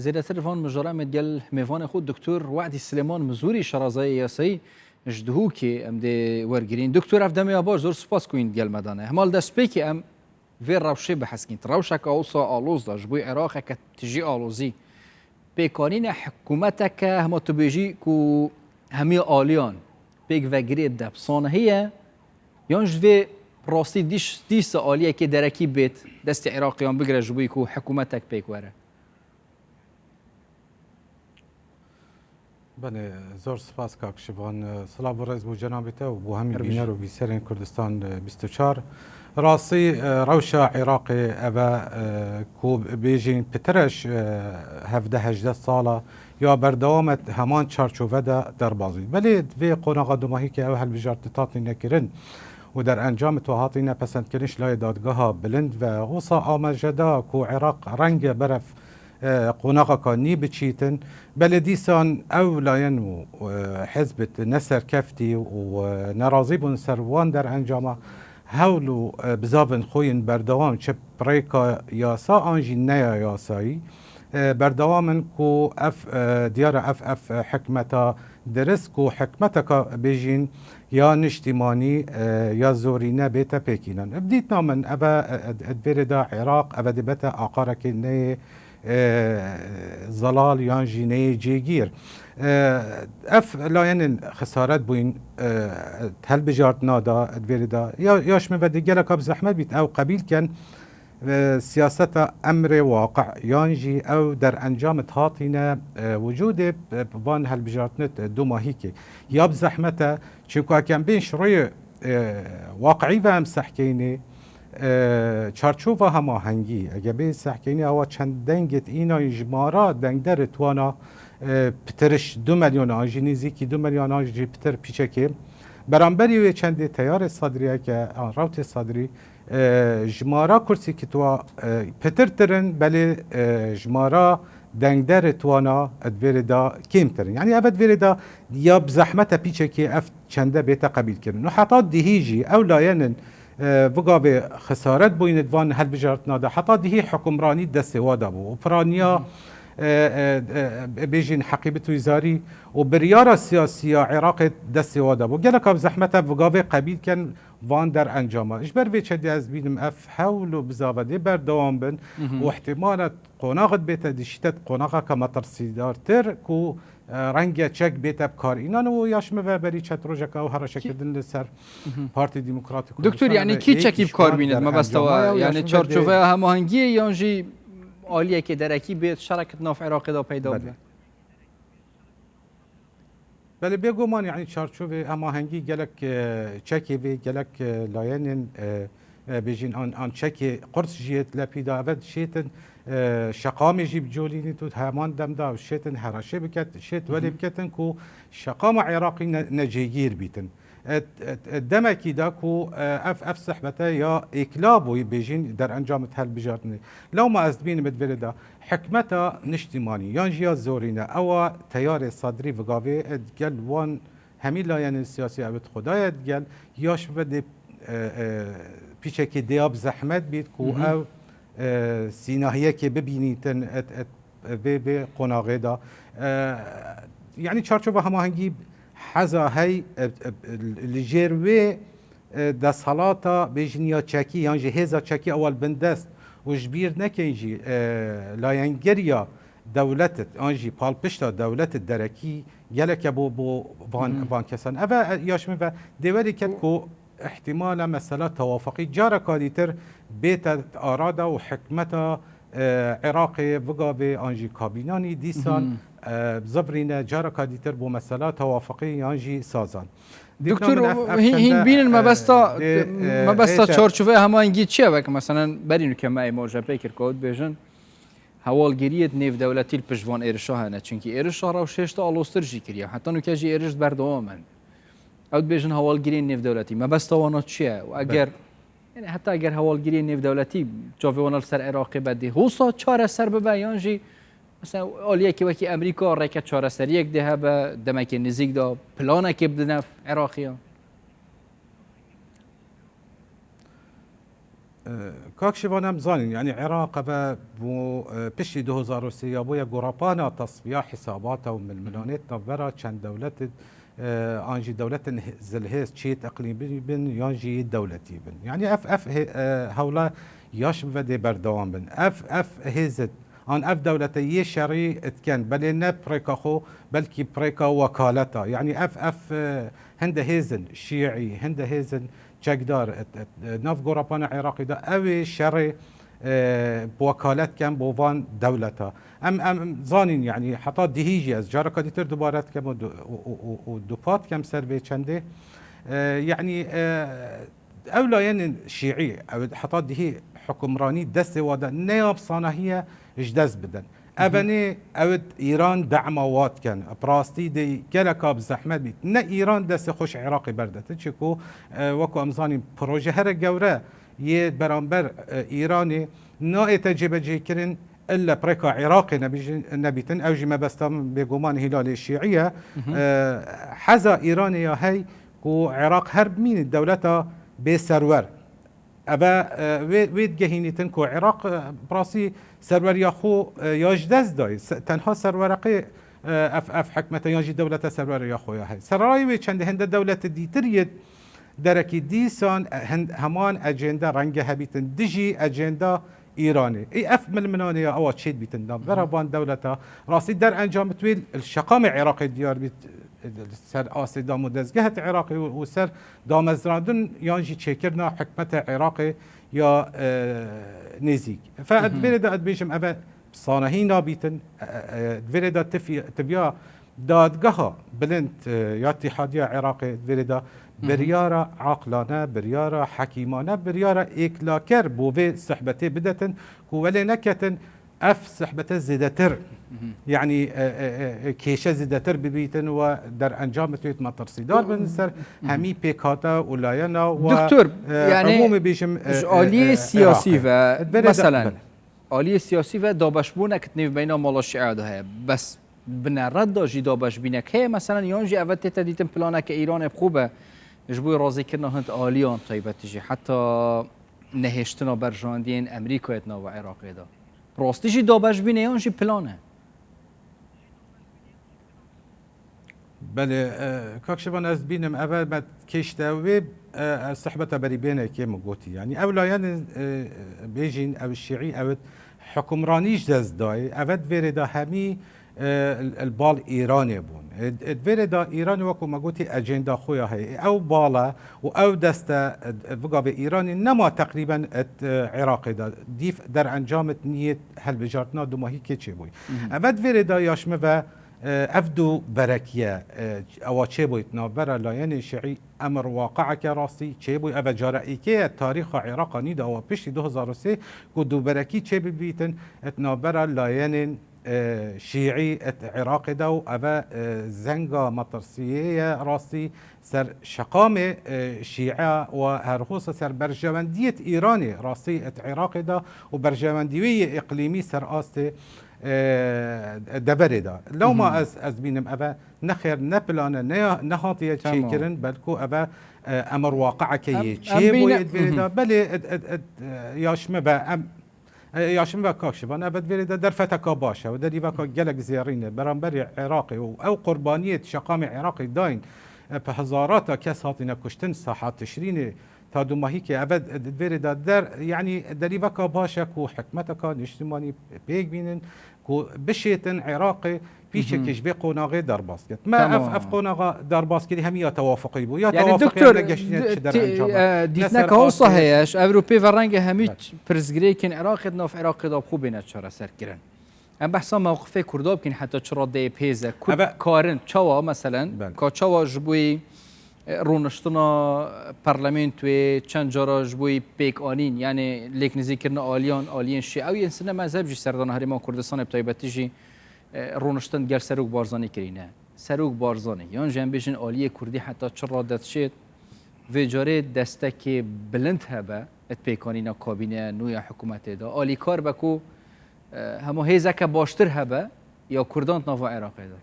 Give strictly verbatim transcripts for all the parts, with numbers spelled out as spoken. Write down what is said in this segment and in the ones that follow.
Zêdetir van mijara em ê digel mêvanê xwe Doktor Wehdî Silêman, mizûrî şarazayê yasayî ji Duhokê em dê wergirîn. Doktor, ev demê ya baş, zor spas ku hîn digel me de ne. Hemal destpêkê em vê rewşê biheskîn. Rewşeke wisa aloz de ji bo Iraqeke tijî alozî pêkanîne hikûmeteke, hema tu bêjî ku hemî aliyan pêk vegirê depsan heye, yan ji vê rastî dîş-, dîsa aliyekê derekî bêt destê Iraqiyan bigire ji bo ku hikûmetek pêk were? Belê, zor spas kak Şivan. Silav û rêz bo cenabê te û bo hemî bîner û bîserên Kurdistan bîst û çar. Rastî, rewşa Iraqê ev e, ku bêjîn pitir e ji hevdeh hejdeh sala ya berdewam e heman çarçove de derbas bît. Belê di vê qonaxa dumahîkê ew hilbijartin hatîne kirin û derencamê tu hatîne pesendkirin ji layê dadgeha bilind ve wisa amaje da ku Iraq renge berev e, qonaxeka nî biçîtin. Belê dîsan ew layen û, e, hizb ne serkeftî û, e, nerazî bûn ser wan derencama hewl û, e, bizavên xwe yên berdewam çi bi rêka yasa an jî neya yasayî, e, berdewam in ku ev, e, diyar e ev, ev, e, hikmeta dirist ku hikmeteka bêjîn ya niştîmanî, e, ya zorîne bête pêkînan. Bi dîtina min ev e, e, e, di vê rê de Iraq ev e dê bete aqarekê neyê e, zelal yan jî neyê cêgîr. E, ev layenên xesaret bûyîn, e, helbijartina da, di vê rê de ya, ya ji min ve dê geleka bi zehmet bît, ew qebîl ken, e, siyaseta emrê waqi yan jî ew derencam hatîne, e, wicûdê, e, van helbijartinê dumahîkê. Ya bi zehmet e, çimku ekem bên ji rûyê, e, waqiî ve em sehkeynê, e, çarçova hemahengî, ege bê sehkênî awa çend dengê îna jimara dengderê twana, e, pitir ji du milyon an jî nêzîkî du milyon an jî pitir pîçekê. Beramberî wê çendê teyarê Sadriyeke an rewtê Sadrî, e, jimara kursî ki twa, e, pitir tirin, belê, e, jimara dengderê twana di vê rê de kêmtirin. Yani ev di vê rê de ya bi zehmet e pîçekê ev çende bête qebîlkirin. Û heta dihî jî ew layenin, e, vigavê xesaret bûyîne di van helbijartina de, heta dihî hukimranî destê wa de bû. Û piraniya, e, e, e, bêjin heqîbet û îzarî û biryara siyasî ya Iraqê destê wa de bû. Gelek ev zehmet e vigavê qebîlkin van derencama. Ji ber vê çedê ez bînim ev hewl û bizave dê berdewam bin û ihtimala qonax dibête dişîte qonaxeke metirsîdartir ku e, renge çek bête bi kar înan û ya ji min ve berî çend rojeke ew haraşekirdin li ser Partî Demokratîk Doktor, Kurdistanê yani ve kî yê çekî bi kar bîne, mabesta we, yani çarçoveya hemahengiyê yan jî aliyekê derekî bê şerek di nav Iraqê de peyda bibe? Belê, bêguman, yani çarçovê hemahengî gelek, e, çekê vê, gelek, e, layenên, e, e, bêjin an, an çekê qurs jî yê lepî de eve şêtin, e, şeqamê jî bi colînî tu heman dem de şêtin heraşê biket, şêt welê biketin ku şeqama Iraqî ne, necêgîr bîtin. E, e, e, demekî de ku, e, ev, ev sehbete ya êkla bûyî bêjin derencamê helbijartinê. Lewma ez dibînim di vê rê de hikmeta niştîmanî yan jî ya zorîne ewa teyarê Sadrî vigavê, e, gel wan hemî layenên siyasî ew ê xwe daye digel, ya ji ve dê, e, e, pîçekê dêya bi zehmet bît ku ew, e, sînahiyekê bibînîtin et, et, vê, vê qonaxê de. E, yani çarçova hemahengî heza hey, e, e, li jêr wê, e, desthelata bêjin ya çekî yan jî hêza çekî ewa li bin dest û ji bîr nekin jî, e, layengeriya dewletit an jî palpişta dewletit derekî geleke bo, bo van, van kesan. Eve, e, ya ji min ve dê welê ket ku ihtimala mesela tewafiqî careka dîtir bête arada û hikmeta, e, Iraqê vigavê an jî kabînanî dîsan, e, zivrîne careka dîtir bo mesela tewafiqî yan jî sazan. Doktor, hîn, hîn bînin mebesta, e, mebesta çarçoveya hemahengî çi ye? Wek meselen berî nuke me ê moje pê kir ku dibêjin, hewalgiriyê nêvdewletî li pişt van êrişa hene. Çimkî êrişa rewş hêşta aloztir jî kiriye. Heta nuke jî êriş berdewam in. Ew dibêjin hewalgiriyên nêvdewletî. Mebesta wana çi ye? Û eger, yani heta eger hewalgiriyên nêvdewletî çavê wana li ser Iraqê be dê hosa çareser bibe yan jî mesela aliyekê wekî Amerîka rêke çareseriyek dê hebe, demekê nizîk de planekê bidine Iraqiyan? Kak Şivan, em zanîn, yanî Iraq eve bû, e, piştî du hezar û sê ya bûye gorapana tasfiya hesabata û milmilanêt navbera çend dewlet, e, an jî dewletin zilhêz çêt iqlîmî bin yan jî dewletî bin. Yanî ev, ev hê-, e, hewla yaş bive dê berdewam bin. Ev, ev hêzit an ev dewlete yê şerî itken, belê ne pirêka xwe, belkî pirêka wekaleta. Yanî ev, ev, e, hinde hêzin şîî, hinde hêzin çekdar, et, et, nav gorapana Iraqî de ew ê şerê, e, bi wekalet ken bo van dewleta. Em, em zanîn, yanî heta dihî jî ez careka dîtir dubare dikim û du-, û, û, û, û dupa dikim ser vê çendê. E, yanî, e, ew layenên şîî, ew heta dihî hukimranî destê wa de ne ya bi sanahiye ji dest bidin. Evenê ew ê Îran dema wa dikin. Bi rastî de geleka bi zehmet bît. Ne Îran destê xwe ji Iraqê berdetin. Çiku, e, wekû em zanîn, proje here gewre yê beramber, e, Îranê naête cêbecêkirin ille pirêka Iraqê nebîjin-, nebîtin. Ew jî mebesta min bêguman hîlalê şîî ye. E, heza Îranê ya hey ku Iraq her bimîne dewleta bê serwer. Eve, e, wê, wê digehînîtin ku Iraq, e, bi rastî serweriya xwe, e, ya ji dest dayî. Se-, tenha serwereqê, e, ev, ev hikmete yan jî dewlete serweriya xwe ya heye. Sererayê wê çendê hinde dewlete dîtir yê derekî dîsan, e, hin-, heman ecênde renge hebîtin dijî ecênda Îranê. Ê ev milmilanê ya ewa çêdibîtin navbera van dewleta. Rastî derencamê wê li şeqamê Iraqê diyar bît, e, ser astê dam û dezgehê Iraqê û, û ser damezrandin yan jî çêkirina hikmeta Iraqê ya, e, nêzîk. Fe ez vêrê de ez dibêjim, eve sanahî nabîtin, e, e, e, vêrê de tifî-, tiviya dadgeha bilind, e, ya Îtîhadiya Iraqê vêrê de biryara aqlane, biryara hekîmane, biryara êklaker bo vê sehbetê bidetin ku welê neketin ev sehbete zêdetir, yanî, e, e, e, e, kêşe zêdetir bibîtin û derencamê wê metirsîdar bin ser hemî pêkhate û layena û, Doktor, e, yanî umûmê bêjim, e, ji e, aliyê e, siyasî Iraqê. Ve, Vêrê de, mesela, belê. Aliyê siyasî ve dabeşbûnek di nêvbeyna mala şîa de heye. Bes bineret de jî dabeşbînek heye, mesela, yan jî eve tête dîtin planeke Îranê bi xwe be, ji bo razîkirina hind aliyan taybetî jî, heta nehêştina berjandiyên Amerîkayê di nava Iraqê de. Rastî jî dabeşbîne yan jî plan e? Belê, e, kak Şivan, ez bînim, eve me kêşte wê, e, e, sehbeta berî bênekê min gotî. Yanî ew layenên, e, bêjîn, ew şîî, ew hukimranî ji dest dayê. Ev di vêrê de hemî, e, li bal Îranê bûn. E, di vêrê de Îranê, wekû me gotî, ecênda xwe ya heye. Ew bala û ew deste, e, vigavê Îranê nema teqrîben, e, Iraqê de. Dîf derencamê niyê helbijartina dumahîkê çêbûyî. Ev di vêrê de ya ji min ve, e, ev du berekiye, e, ewa çêbûyî di navbera layenên şîî emir waqieke rastî çêbûyî. Eve cara êkê ye tarîxa Iraqa nî de ewa piştî du hezar û sê ku du berekî çêbibîtin di navbera layenên, e, şîî di Iraqê de û eve, e, zenga metirsiyê ye rastî ser şeqamê, e, şîa û herxusa ser berjewendiyê Îranê rastî di Iraqê de û berjewendî wê yê îqlîmî ser astê, e, deverê de. Lewma ez, ez bînim eve nexêr ne plan e, ne ya, nehatiye çêkirin, belkû eve, e, emir waqieke yê çêbûyê di vêrê de. Belê, e, e, e, e, ya ji min ve em E, ya ji min ve kak Şivan, eve di vêrê de derfeteka baş e û derîveka gelek zêrîn e. Beramberî Iraqê û ew qurbaniyê di şeqamê Iraqê dayîn, e, bi hezarata kes hatine kuştin saha Tişrînê ta dumahîkê. Eve di vêrê de der, yanî derîveka baş e ku hikmeteka niştimanî pêk bînin, ku bişêtin Iraqê pîçekî ji vê qonaxê derbas ket. Me ev, ev qonaxa derbaskirî hemiya tewafuqî bû. Ya tewafuqî ne geştine çi derencama. Yanî, Doktor, e, dîtineka wisa heye, ji ev rû pê ve renge hemî pirsgirêkên Iraqê di nav Iraqê de bi xwe bêne çareserkirin. Em behsa mewqifê Kurda bikin, heta çi radeyê bi hêz e. Kurd karin çawa, meselen, ka çawa ji bo yî e, rûniştina parlamentoyê çend cara ji bo yî pêkanîn, yanî lêk nizîkirina aliyan, aliyên şî, ew yên sine mezheb jî serdana Herêma Kurdistanê bi taybetî jî, e, rûniştin digel Serok Barzanî kirîne. Serok Barzanî, yan jî em bêjin aliyê Kurdî heta çi rade dişêt, vê carê destekê bilind hebe, di pêkanîna kabîneya nû ya hikûmetê de. Alîkar be ku, e, hema hêzeke baştir hebe ya Kurdan di nava Iraqê de.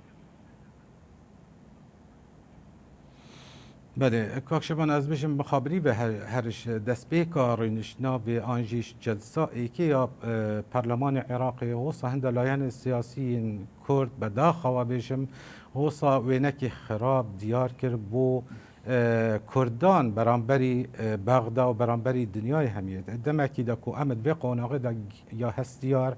Belê, kak Şevan, ez bijim mixabirî ve her, her ji destpêka rûniştina vê an jî ji celsa êkê ya, e, Perlemanê Iraqê, hosa hinde layene siyasî yên Kurd, bedaxa we bêjim, hosa wênekê xirab diyar kir bo, e, Kurdan beramberî, e, Bexda û beramberî dinyayê hemiyê. Demekî de ku em di vê qonaxê de ya hestiyar,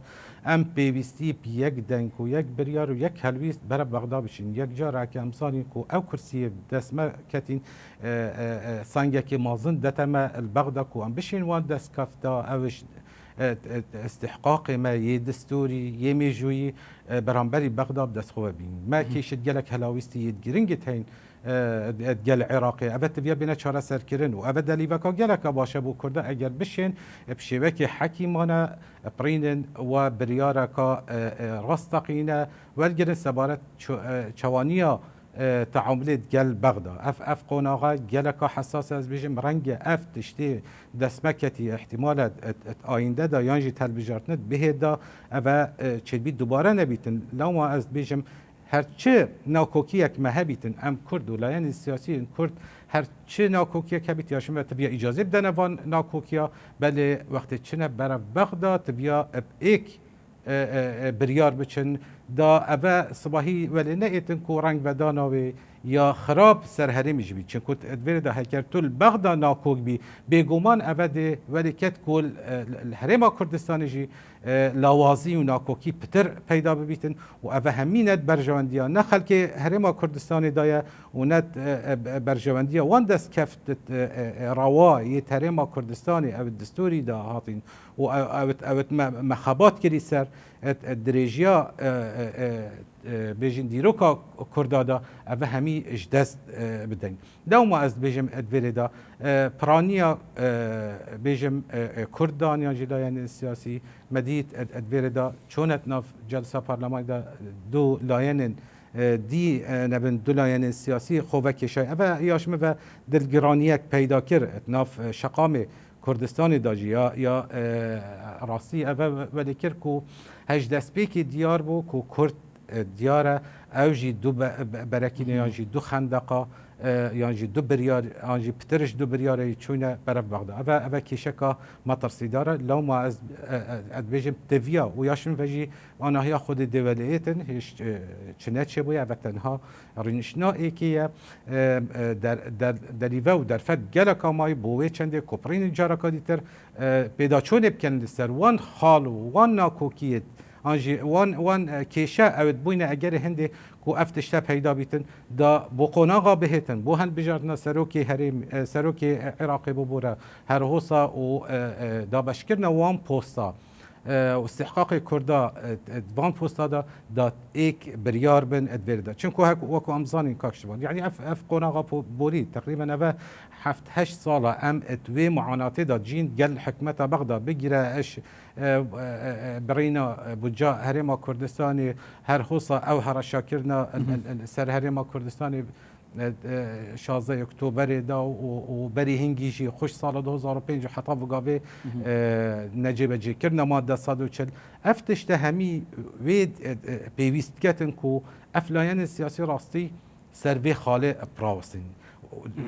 em pêwîstî bi yek deng û yek biryar û yek helwîst berev Bexda biçin. Yek careke em zanîn ku ew kursiyê bi dest me ketîn, e, e, e, sangekê mezin dete me li Bexda ku em bişên wan destkefta, ew ji, e, e, istihqaqê me yê destûrî, yê mêjûyî, e, beramberî Bexda bi dest xwe ve bînin. Me kêşit gelek helawîstî yê giringî heyîn, e, gel Iraqê. Eve tiviya bêne çareserkirin û eve delîveka geleka baş e bo Kurda eger bişên, e, bi şêwekê hekîmane, e, pirînin we biryareka, e, e, rasteqîne wergirin sebaret ço-, e, çawaniya, e, teamulê gel Bexda. Ev, ev qonaxa geleka hesas e, ez bêjim, renge ev tiştê dest me ketî, ihtimal e, e, e, ayînde de yan jî telbijartine bihê de eve, e, çêbî dubare nebîtin. Lewma ez dibêjim, her çi nakokiyek me hebîtin, em Kurd û layenên siyasî yên Kurd, her çi nakokiyek hebît, ya ji me tiviya îcazê bidene van nakokiya, belê wextê çine berev Bexda, tiviya bi êk, e, e, e, biryar biçin, da eve sibahî welê neêtin ku rengvedana wê ya xirab ser herêmî jî bî. Çinku di vê de heker tu li Bexda nakok bî, bêguman eve dê welê ket ku li, li, li Herêma Kurdistanê jî e, lawazî û nakokî pitir peyda bibîtin û eve hemî ne di berjewendiya ne xelkê Herêma Kurdistanê de ye û ne di, e, e, berjewendiya wan destkeft, e, e, e, rewa yê Herêma Kurdistanê ew destûrî de hatîn û ew, ew, ew me, me xebat kirî ser, e, e, dirêjiya, e, e, e, e, bêjin dîroka Kurda de eve hemî ji dest, e, bidin. Lewma ez dibêjim, e, di vê rê de, e, piraniya, e, bêjim, e, e, Kurdan yan jî layenên siyasî, me dît, e, e, di vê rê de çûne di nav celsa parlemanê de du layenên, e, dî, e, nebin du layenên siyasî xwe vekêşay. Eve ya ji min ve dilgiraniyek peyda kir, e, di nav, e, şeqamê Kurdistanê de jî ya, ya, e, rastî eve welê kir ku hej destpêkê diyar bû ku Kurd, e, diyar e, ew jî du be-, be-, berekî ne, yan jî du xendeqa, e, yan jî du biryar, yan jî pitir ji du biryarê çûne berev Bexda. Eve, eve kêşeka metirsîdar e. Lewma ez, e, e, ez dibêjim tiviya û ya ji min ve jî anahiya Xwedê dê welê êtin, hêj, e, çi neçêbûye, eve tenha rûniştina êkê ye. E, e, der, der, derîve û derfet gelek a mayî bo wê çendê ku pirînin careka dîtir, e, pêdaçûnê bikin li ser wan xal û wan nakokiyê, an jî wan, wan, e, kêşe ew dibûyne egerê hindê ku ev tişte peyda bîtin, da bo qonaxa bihêtin, bo hilbijartina serokê herêm, e, serokê Iraqê bibûre, her hosa û, e, e, dabeşkirina wan posta, e, û istihqaqê Kurda, e, e, di van posta de da êk biryar bin, e, di vê de. Çimku hek, wekû em zanîn kak Şivan. Yanî ev, ev qonaxa po-, borî, teqrîben eve heft heşt sala em, e, di wê muanatê de cîn gel hikmeta Bexda bigire, eş, e, e, e, e, birîna, e, budca Herêma Kurdistanê, her hosa ew hereşakirina, el, el, el, ser Herêma Kurdistanê, e, e, şazdeh Oktoberê de û, û berî hingî jî xweş sala du hezar û pênc û heta vigavê, e, necêbecêkirina madde sed û çil. Ev tişte hemî wê, e, e, pêwîst diketin ku ev layenên siyasî rastî ser vê xalê birawestin.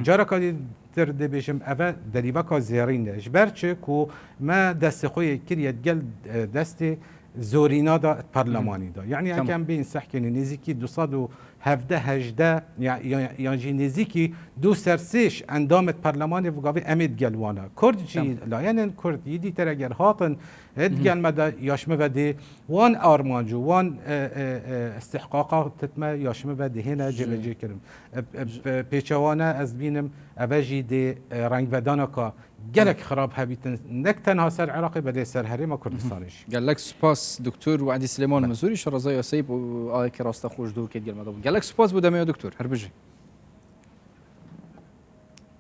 Careka dî tir dê bêjim, eve derîveka zêrîn e. Ji ber çi ku me destê xwe yê kiriye gel, e, destê zorîna de parlemanî de. Yanî, ekem bên sehkênî nêzîkî du sed û hevdeh hejdeh ya, ya, yan jî nêzîkî du ser sê ji endamê parlemanê vigavê em ê digel wan e. Kurd jî, layenên Kurd yî dîtir eger hatin, e, digel me de ya ji min ve dê wan armanc û wan, e, e, e, istihqaqa titme ya ji min ve dihêne cêbecêkirin. E, e, pe-, pêçewane ez dibînim, eve jî dê, e, rengvedanaka gelek xirab hebîtin, nek tenha ser Iraqê, belê ser Herêma Kurdistanê jî. Gelek spas, Doktor Wehdî Silêman Mizûrî, şareza yasayî bo alekê raste xwe ji dû kêt gelmeda bû. Gelek spas bo demê we, Doktor. Her bijî.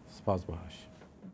Spas, baş.